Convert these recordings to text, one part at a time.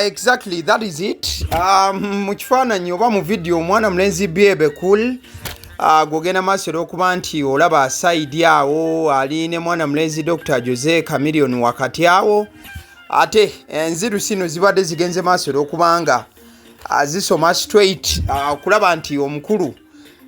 Exactly, that is it. Mu kifaananyi oba mu vidiyo omwana mulenzi Bebe Cool gwogenda maaso era okuba nti olaba sayidi awo ali ne mwana mulenzi Dr. Jose Chameleone wakati awo, ate enziru sino zibadde zigenze maaso era okuba nga zisoma straight okulaba nti omukulu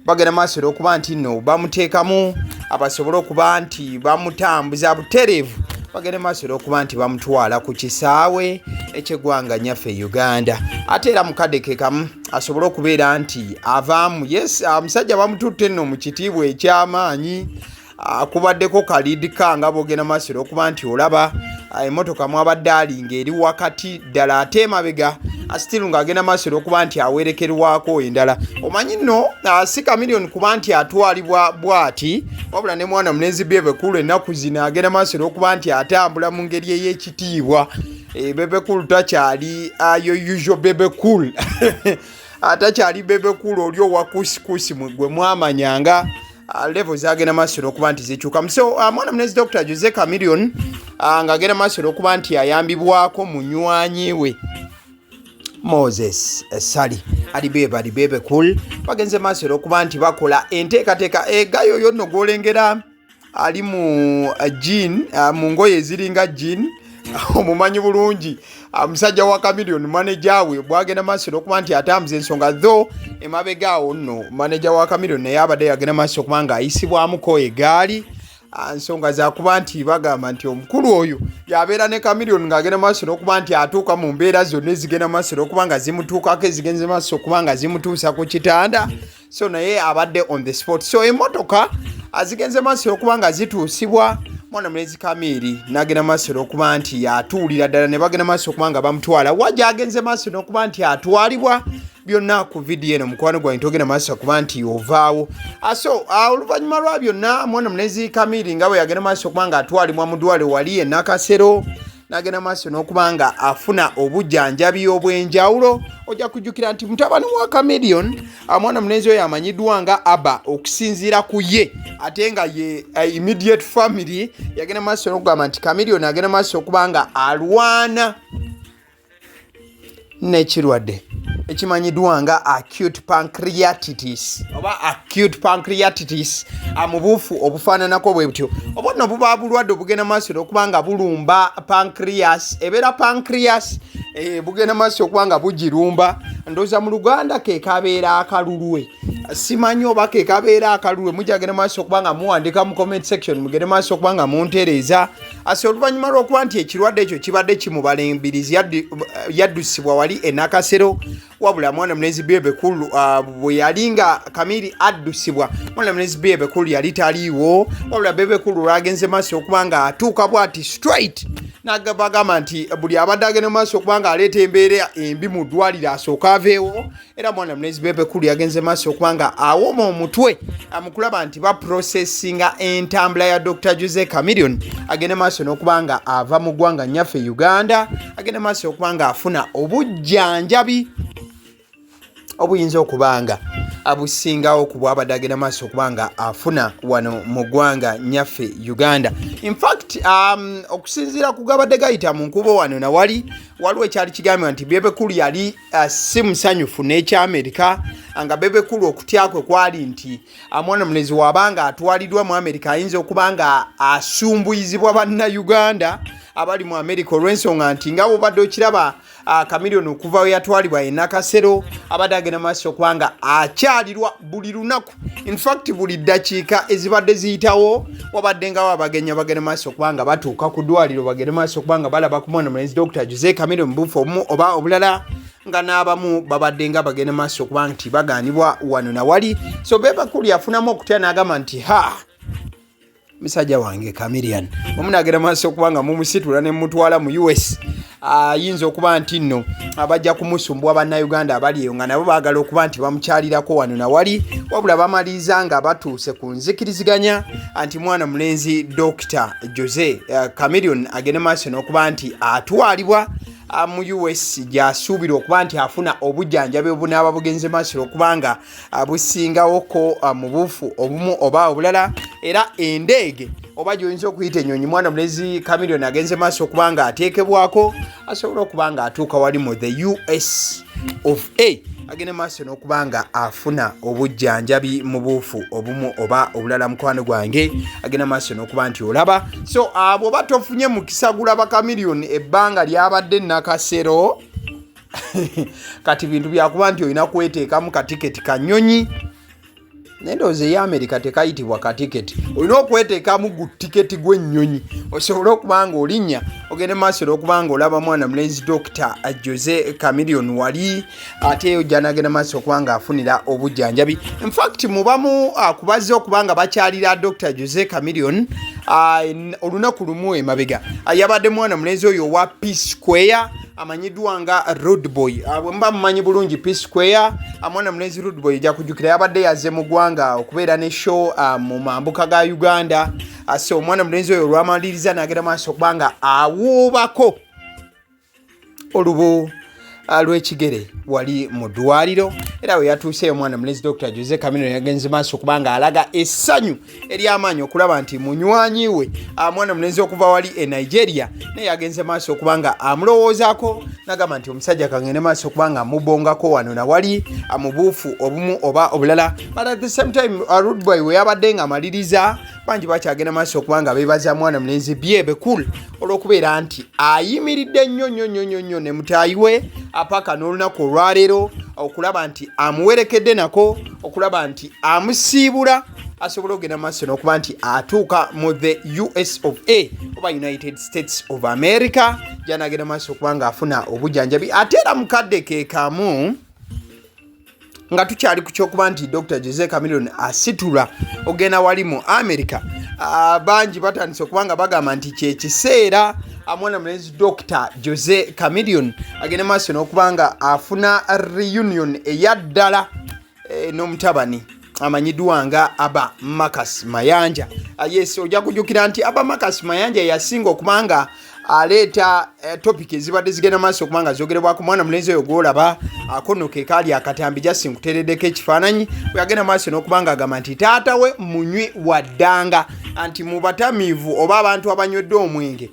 bagenda maaso era okuba nti nno bamuteekamu abasobole okuba nti bamutambuza butereevu, bagenda maaso era okuba nti bamutwala ku kisaawe ekyeggwanga nyaffe Uganda, ate era mukadde ke kamu asobole okubeera nti avaamu. Yes, omusajja bamututte nno mu kitiibwa eky'amaanyi, akubaddeko kalidika nga bwogenda maaso era okuba nti olaba emotoka mwabadde ali ng'eri wakati ddala, ate emabega still ng'agenda maaso era okuba nti awerekerwako endala. Omanyi nno si Chameleone kuba nti atwalibwa bw'ati, wabula ne mwana mulenzi Bebe Cool ennaku zino agenda maaso era okuba nti atambula mu ngeri ey'ekitiibwa. Bebe Cool takyali yo usual Bebe Cool, atakyali Bebe Cool oli owa kusikusi gwe mwamanyanga. Level zagenda maaso okuba nti zikyukamu. So mwana munezi Dr. Jose Chameleone ng'agenda maaso okuba nti ayambibwako munywanyi we Moses Sali Alibebe Alibebe Cool, bagenze maaso okuba nti bakola enteekateeka egayo yonno gw'olengera ali mu jean, mu ngoye eziringa jean, omumanyi bulungi, omusajja wa Chameleone, manager we, bwagenda maaso okuba nti atambuza ensonga. Tho emabega awo nno manager wa Chameleone naye abadde yagenda maaso okuba nga ayisibwamuko egaali, nsonga zakuba nti bagamba nti omukulu oyo yabeera ne Chameleone ng'agenda maaso n'okuba nti atuuka mu mbeera zonna ezigenda maaso n'okuba nga zimutuukako, ezigenze maaso okuba nga zimutuusa ku kitanda. So naye abadde on the spot. So emotoka azigenze maaso okuba nga zituusibwa, mwana mulenzi Kamiiri n'agenda maaso okuba nti yatuulira ddala, ne bagenda maaso okuba nga bamutwala wa gy'agenze maaso n'okuba nti atwalibwa. Byonna ku vidiyo eno, mukwano gwange, togenda maaso okuba nti ovaawo. So oluvannyuma lwa byonna, mwana mulenzi Kamiiri nga bwe yagenda maaso okuba nga atwalibwa mu ddwaliro wali e Nakasero, n'agenda maaso n'okuba nga afuna obujjanjabi obw'enjawulo. Ojja kujjukira nti mutabani wa Chameleone, mwana mulenzi oyo amanyiddwa nga Abba, okusinziira ku ye ate nga ye immediate family, yagenda maaso n'okugamba nti Chameleone agenda maaso okuba nga alwana n'ekirwadde ekimanyiddwa nga acute pancreatitis oba acute pancreatitis mu buufu obufaananako bwe butyo. Oba nno buba bulwadde obugenda maaso okuba nga bulumba pancreas, ebeera pancreas, bugenda maaso okuba nga bugirumba. Ndowooza mu Luganda ke kabeera akalulwe, simanyi oba ke kabeera akalulwe. Mujagenda maaso okuba nga muwandika mu comment section, mugende maaso okuba nga muntereeza. Ase oluvannyuma lw'okuba nti ekirwadde ekyo kibadde kimubala embirizi, yaddusibwa wali e Nakasero. Wabula mwana mulenzi Bebe Cool, bwe yali nga Kamiri addusibwa, mwana mulenzi Bebe Cool yali taliiwo. Wabula Bebe Cool lwagenze maaso okuba nga atuuka bw'ati straight, nagabagamba nti buli abadde agenda maaso okuba nga aleeta embeera embi mu ddwaliro asooka aveewo. Era mwana mulenzi Bebe Cool yagenze maaso okuba nga awoma omutwe mukulaba nti baprocessinga entambula ya Dr. Jose Chameleone agende maaso n'okuba nga ava mu ggwanga nnyaffe Uganda, agende maaso okuba nga afuna obujjanjabi obuyinza okuba nga Abusingawo ku bwabadde agenda maaso okuba nga afuna wano mu ggwanga nyaffe Uganda. Infact okusinziira ku gabadde gayita mu nkubo wano nawali, waliwo ekyali kigambibwa nti Bebe Cool yali si musanyufu n'ekyamerika, nga Bebe Cool okutya kwe kwali nti omwana mulenzi wabanga atwaliddwa mu Amerika ayinza okuba nga asumbuyizibwa Bannayuganda abali mu Amerika, olw'ensonga nti nga bwobadde okiraba Chameleone okuva we yatwalibwa e Nakasero abadde agenda maaso okuba nga akyalirwa buli lunaku. Infact buli ddakiika ezibadde ziyitawo wabadde ngawo abagenyi abagenda maaso okuba nga batuuka ku ddwaliro, bagende maaso okuba nga balaba ku mwana mulenzi Dr Jose Chameleone mu bufu obumu oba obulala, nga n'abamu babadde nga bagenda maaso okuba nti bagaanibwa wano nawali. So Bebe Cool yafunamu okutya n'agamba nti, "Ha, musajja wange Chameleone omunagera maaso okuba nga mumusitula ne mutwala mu US, ayinza okuba nti nno abajja kumusumbuwa Bannayuganda abali eyo nga nabo baagala okuba nti bamukyalirako wano nawali." Wabula bamaliriza nga batuuse ku nzikiriziganya nti mwana mulenzi Dr Jose Chameleone agende maaso n'okuba nti atwalibwa mu US, gyasuubirwa okuba nti afuna obujjanjabi obunaaba bugenze maaso okuba nga busingawoko mu buufu obumu oba obulala. Era endeege oba gyoyinza okuyita enyonyi, mwana mulenzi Chameleone agenze maaso okuba nga ateekebwako asobole okuba nga atuuka wali mu the US of A, agende maaso n'okuba nga afuna obujjanjabi mu buufu obumu oba obulala. Mukwano gwange, agenda maaso n'okuba nti olaba. So bw'oba tofunye mukisa gulaba Chameleone ebbanga lyabadde Nakasero, kati bintu byakuba nti olina kweteekamu katiketi kanyonyi. Naye ndowooza eya Amerika tekayitibwa katiketi, olina okweteekamu gu tiketi gw'ennyonyi osobole okuba nga olinnya ogende maaso n'okuba nga olaba mwana mulenzi Dr Jose Chameleone wali, ate ojja nagenda maaso okuba nga afunira obujjanjabi. Infact mubamu kubazze okuba nga bakyalira Dr Jose Chameleone olunaku lumu emabega, yabadde mwana mulenzi oyo owa P Square amanyiddwa nga Rude Boy. Bwe muba mumanyi bulungi P Square, mwana mulenzi Rude Boy ejja kujjukira yabadde yazze mu ggwanga okubeera ne show mu mambuka ga Uganda. So omwana mulenzi oyo olwamaliriza n'agenda maaso okuba nga awuubako olubu lw'ekigere wali mu ddwaliro, era we yatuuseeyo omwana mulenzi Dr Jose Chameleone yagenze maaso okuba nga alaga essanyu ery'amaanyi okulaba nti munywanyi we mwana mulenzi okuva wali e Nigeria naye yagenze maaso okuba nga amulowoozaako, nagamba nti, "Omusajja kangende maaso okuba nga amubongako wano nawali mu buufu obumu oba obulala." But at the same time, Rude Boy we yabadde nga amaliriza, bangi bakyagenda maaso okuba nga beebaza mwana mulenzi Bebe Cool olw'okubeera nti ayimiridde nnyo nnyo nnyo nnyo nnyo ne mutaayi we apaka n'olunaku olwaleero, okulaba nti amuwerekedde nako, okulaba nti amusiibula asobole okugenda maaso n'okuba nti atuuka mu the US of A oba United States of America, gyanagenda maaso okuba nga afuna obujjanjabi. Ate era mukadde ke kamu nga tukyali ku kyokuba nti Dr Jose Chameleone asitula ogenda wali mu America, bangi batandise okuba nga bagamba nti kyekiseera omwana mulenzi Dr Jose Chameleone agende maaso n'okuba nga afuna reunion eyaddala n'omutabani amanyiddwa nga Aba Marcus Mayanja. Yes, ojja kujjukira nti Aba Marcus Mayanja yasinga okuba nga aleeta topic ezibadde zigenda maaso okuba nga zogerebwako. Mwana mulenzi oyo gwolaba akono ke kaali akatambi jasi nkuteereddeko ekifaananyi, bwe yagenda maaso n'okuba nga agamba nti taata we munywi wa ddanga, anti mu batamiivu oba abantu abanywedde omwenge,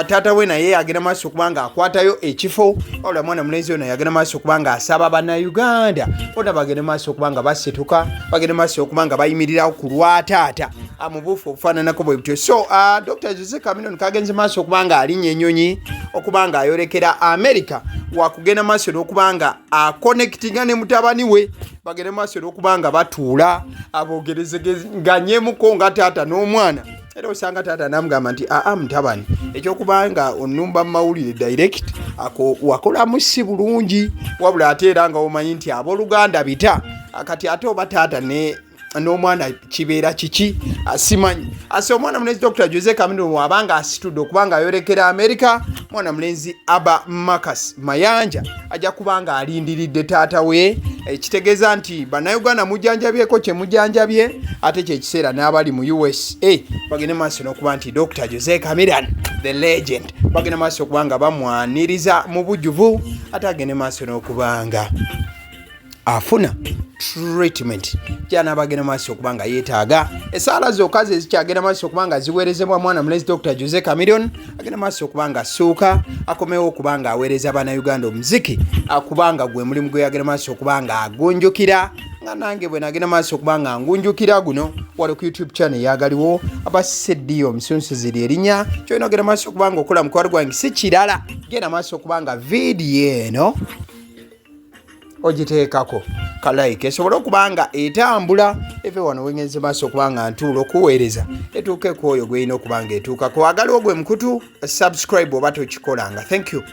taata we naye agenda maaso okuba nga akwatayo ekifo. Wabula mwana mulenzi ono yagenda maaso okuba nga asaba Bannayuganda bona bagende maaso okuba nga basituka, bagende maaso okuba nga bayimirirawo ku lwa taata mu buufu obufaananako bwe butyo. So Dr Jose Chameleone kagenze maaso okuba nga alinnya ennyonyi okuba nga ayolekera America, wakugenda maaso n'okuba nga aconnectinga ne mutabani we, bagende maaso n'okuba nga batuula abogerezeganyemu nga taata n'omwana. Era osanga taata namugamba nti, "Aa mutabani, ekyokuba nga onumba mu mawulire direct ako wakolamu si bulungi." Wabula ate era nga omanyi nti abooluganda bita kati ate oba taata ne n'omwana kibeera kiki simanyi. Ase omwana mulenzi Dr Jose Chameleone wabanga asitudde okuba nga ayolekera America, mwana mulenzi Aba Marcus Mayanja ajja kuba nga alindiridde taata we, ekitegeeza nti Bannayuganda mujjanjabyeko kye mujjanjabye, ate kyekiseera n'abali mu USA bagende maaso n'okuba nti Dr Jose Chameleone the legend bagenda maaso okuba nga bamwaniriza mu bujjuvu, ate agende maaso n'okuba nga afuna Treatment gyanaaba agenda maaso okuba nga yeetaaga. Esaala zokka ze zikyagenda maaso okuba nga ziweerezebwa mwana mulenzi Dr Jose Chameleone agenda maaso okuba nga asuuka akomewo okuba nga aweereza Bannayuganda omuziki, kubanga gwe mulimu gwe yagenda maaso okuba nga agunjukira, nga nange bwe nagenda maaso okuba nga ngunjukira guno wali ku YouTube channel eyagaliwo abaseddiyo omusunsuzi lyerinnya. Kyolina ogenda maaso okuba nga okola mukwano gwange si kirala, genda maaso okuba nga vidiyo eno ogiteekako kalayika esobole okuba nga etambula eve wano wengenze maaso okuba nga ntuula okuweereza etuuke ku oyo gwerina okuba nga etuukako. Agaliwo gwe mukutu subscribe oba tokikolanga. Thank you.